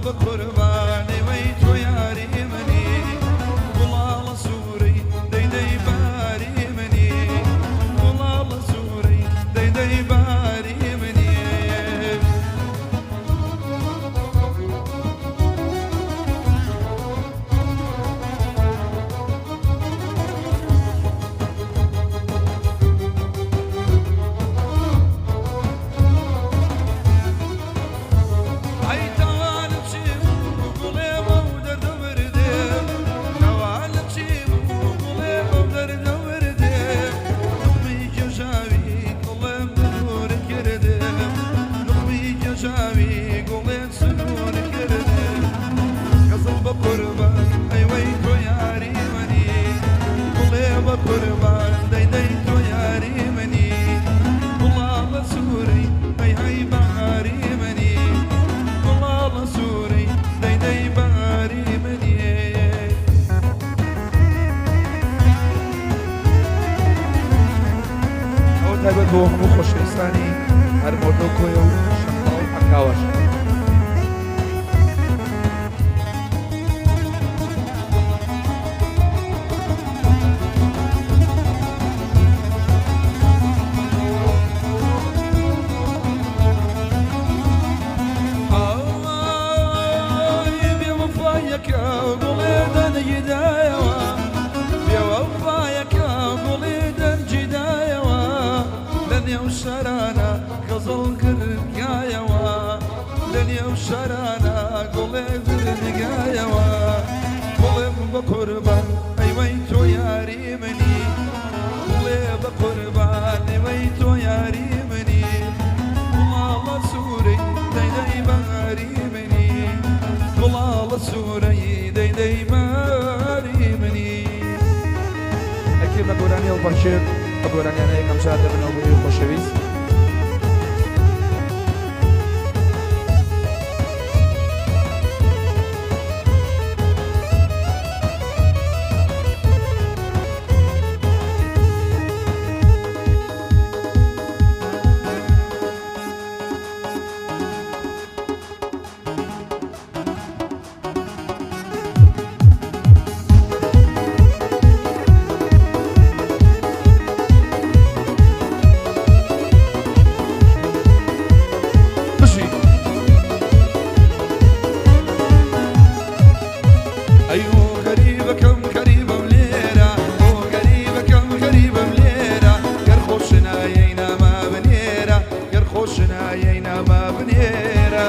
بە قوربان ئەی تۆ یاری منی گوڵاڵە سوورەی دەی دەی باری منی گوڵاڵە سوورەی دەی دەی باری منی. ئەی تاوانم چی بوو گوڵێ بەو دەردە وردێ، تاوانم چی بوو گوڵێ بەو دەردە وردێ، نوقمی گێژاوی دڵم دوور کردێ، نوقمی گێژاوی گوڵێ سنوور کردێ، غەزەڵ بە قوربان ئەی وەی تۆ یاری منی، گوڵێ بە قوربان دەی دەی تۆ یاری منی، گوڵاڵە سوورەی هەی هەی بەهاری منی، گوڵاڵە سوورەی دەی دەی بەهاری منی. ئەوە تایبەت بۆ هەموو خۆشەویستانی هەرمۆتە و کۆیە و شەقڵاوە و عەنکاوەش. ئای بێوەفایەکە گوڵێ دەنگی دایەوە، بێوەفایەکە گوڵێ دەنگی دایەوە، لە نێو شارانە غەزەڵ گرگایەوە، لە نێو شارانە گوڵێ گرگایەوە، گوڵم بە قوربان ئەی وەی تۆ یاری منی، گوڵێ بە قوربان ئەی وەی تۆ یاری منی، گوڵاڵە سوورەی دەی دەی باری منی، گوڵاڵە سوورەی دەی دەی باری منی. ئەکێ بە گۆرانی هەڵپەڕکێ بە گۆرانیانە یەکەم جار دەبنەوە بۆ ئێوەی خۆشەویست. بژی. ئەی ئۆ غەریبەکەم غەریبم لێرە، ئۆ غەریبەکەم غەریبم لێرە، گەر خۆش نایەی نامە بنێرە، گەر خۆش نایەی نامە بنێرە.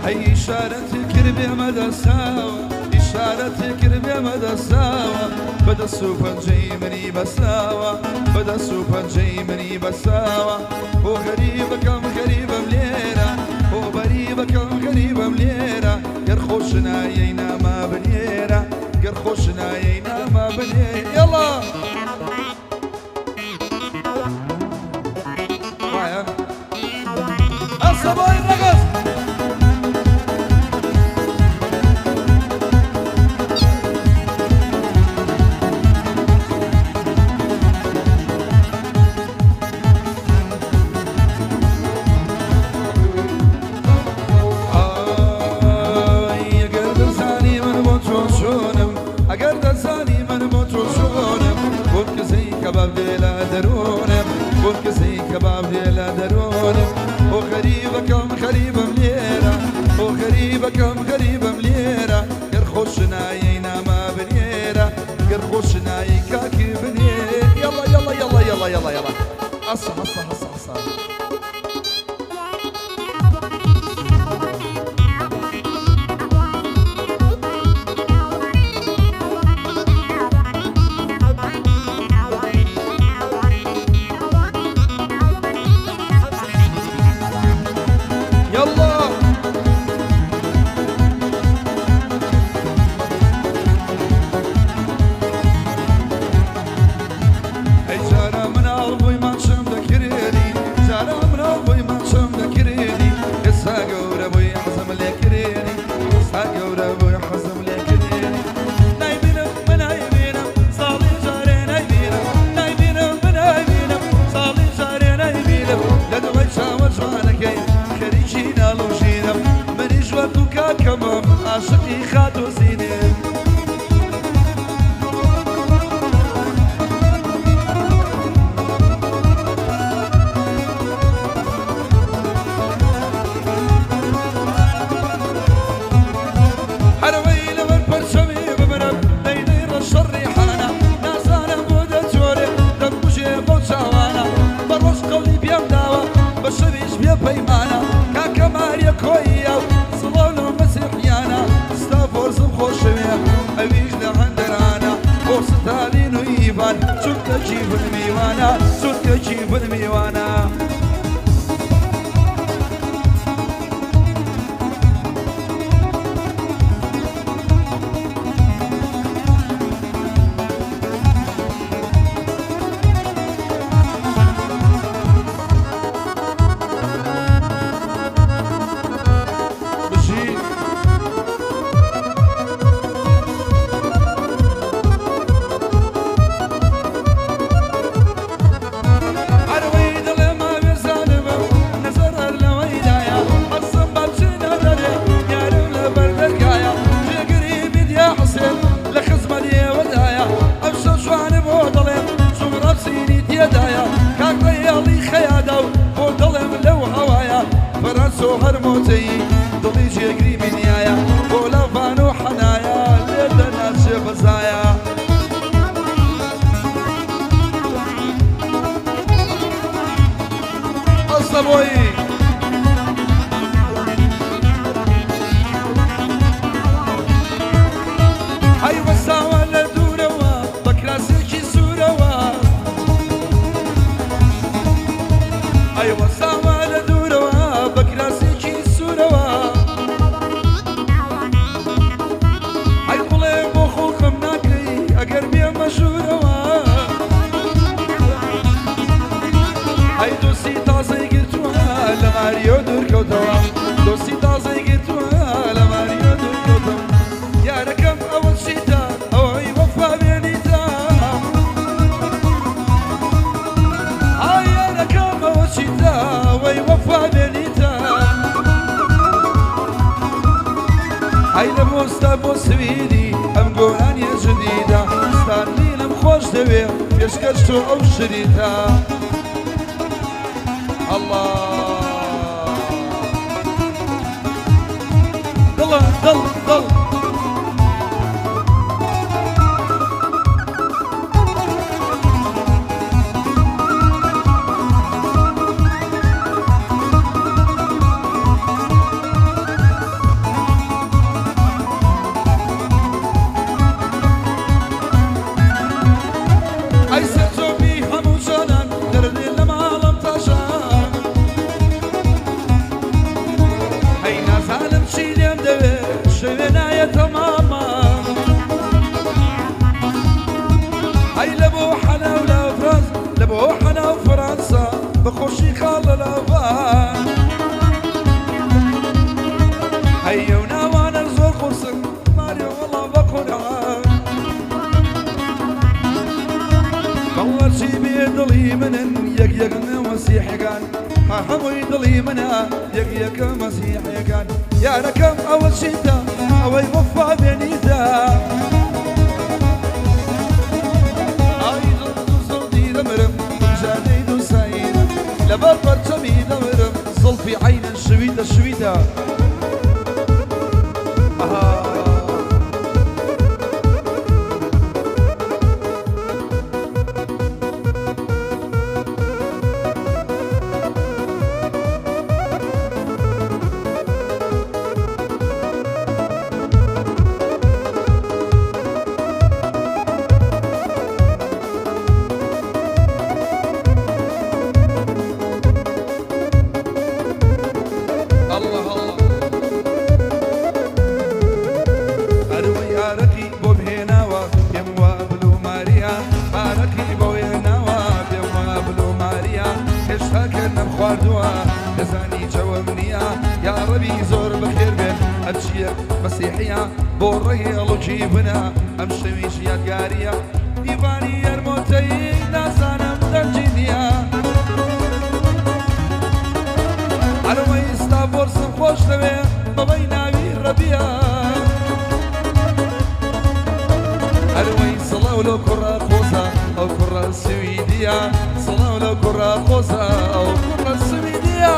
هەی ئیشارەت کرد بێمە دەساوە، ئیشارەت کرد بێمە دەساوە، بە دەست و پەنجەی منی بەساوە، بە دەست و پەنجەی منی بەساوە، ئۆ غەریبەکەم غەریبم لێرە، ئۆ غەریبەکەم غەریبم لێرە، گەر خۆش نایەی نامە بنێرە، گەر خۆش نایەی نامە بنێ. یەڵا وایە ئەسەبای ڕەگەز. ئای ئەگەر دەزانی من بۆ تۆ چۆنم، ئەگەر دەزانی من بۆ تۆ چۆنم، بۆم کزەی کەباب دێ لە دەروونم، بۆم کزەی کەباب دێ لە دەروونم، ئۆ غەریبەکەم غەریبم لێرە، ئۆ غەریبەکەم غەریبم لێرە، گەر خۆش نایەی نامە بنێرە، گەر خۆش نایەی کاکی بنێ. یەڵا یەڵا یەڵا یەڵا یەڵا یەڵا ئەسا ئەسا ئەسا ئەسا. یەڵا. ئەی جارە مناڵ بووی ماچم دەکردی، جارە چونکە کیفن میوانە، چونکە کیفن میوانە. بژی. هەروەی دڵێ ماوێزانبم نەزەرەر لەوەیدایە، حەزم بە بچینە دەرێ یارم لەبەر دەرگایە، جێگری میدیا حوسێن لە خزمەت ئێوەدایە، ئەمشەو جوانە بۆ دڵێم چون ڕەپسینی تێدایە، کاک ڕێیەڵی خەیادا و بۆ دڵێم لەو هەوایە، فەرەنسۆ هەرمۆتەیی دڵی جێگری میدیایە، بۆ لاڤان و حەنایە لێ دەناچێ بەزایە. ئەستە بۆی. ئەی وەستاوە لە دوورەوە بە کراسێکی سوورەوە، ئەی وەستاوە لە دوورەوە بە کراسێکی سوورەوە، ئەی بڵێ بۆ خۆخم ناکەی ئەگەر بێمە ژوورەوە، ئەی دۆستی تازەی گرتووە لە ماریۆ دوورکەوتەوە، دۆستی تازەی گرتووە لە ماریۆ دوورکەوتەوە، یارەکەم ئەوە چیتە ئەوەی وەفا بێنیتە، ئای یارەکەم ئەوە چیتە ئەوەی وەفا بێنیتە، ئەی لە بۆستا بۆ سویدی ئەم گۆرانیە جدیدە، ستانلینم خۆش دەوێ پێشکەش تۆ ئەو شریتە. ئەڵڵا دڵە دڵ دڵ. ئەی سەرچۆپی هەموو جانان دەردێ لە ماڵم تاژان، ئەی نازانم چی لێم دەوێ شەوێ نایەتە ماڵمان، ئەی لە بۆ حەنا و لە فرانس، لە بۆ حەنا و فەرەنسا بە خۆشی خاڵ لە لاوان، ئەی ئەو ناوانە زۆر قورسن ماریۆ وەڵا بە قورئان، بەڵەچی بێ دڵی منن یەک یەک مەسیحەکان، ها هەمووی دڵی منە یەک یەکە مەسیحەکان، یارەکەم ئەوە چیتە ئەوەی وەفا بێنیتە، ئای دڵ زڵدی دەمرم جادەی دووسایینە لەبەر پەرچەمی دەمرم زڵفی عەینن شویتە شویتە. ئەها. الله الله. ئەروەی ئارەقی بۆ بهێناوە پێم وا بلو ماریا، ئارەقی بۆ هێناوە پێم وا بلو ماریا، هێشتا کە نەمخواردووە دەزانی چەوەم نییە، یاڕەبی زۆر بەخێر بێن هەرچییە مەسیحیە بۆ ڕێڵوکی بنە ئەم شەویش یادگاریە، دیوانی یەرمۆتەی نازانم دەنگی نییە، ئەرەوەی ستاڤۆرسم خۆش دەوێ بەوەی ناوی ڕەبیە، ئەروەی سڵاو لەو کوڕە قۆزە ئەو کوڕە سویدیە، سڵاو لەو کوڕە قۆزە ئەو کوڕە سویدیە.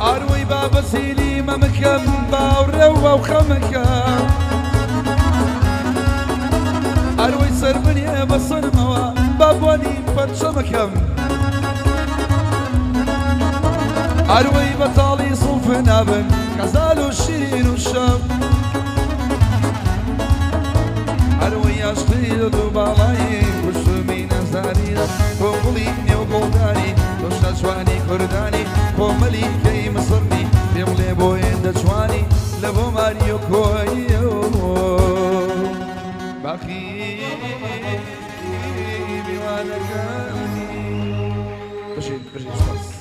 ئاروەی بابەسیلی مەمکەم باوڕێوە و خەمەکەم، ئەروەی سەر بنێ هەروەی بەتاڵی سڵف نابن غەزال و شیرین و شەم. هەروەی عەشقی دڵ و باڵای کوشتمی نەزانیرە تۆ گوڵی نێو گوڵدانی تۆ شاجوانی کوردانی خۆ مەلیکەی مسڕنی پێم بڵێ بۆ هێندە جوانی لە بۆ ماریۆ کۆییەوە باخی میوانەکانی. بژین بژین سپاس.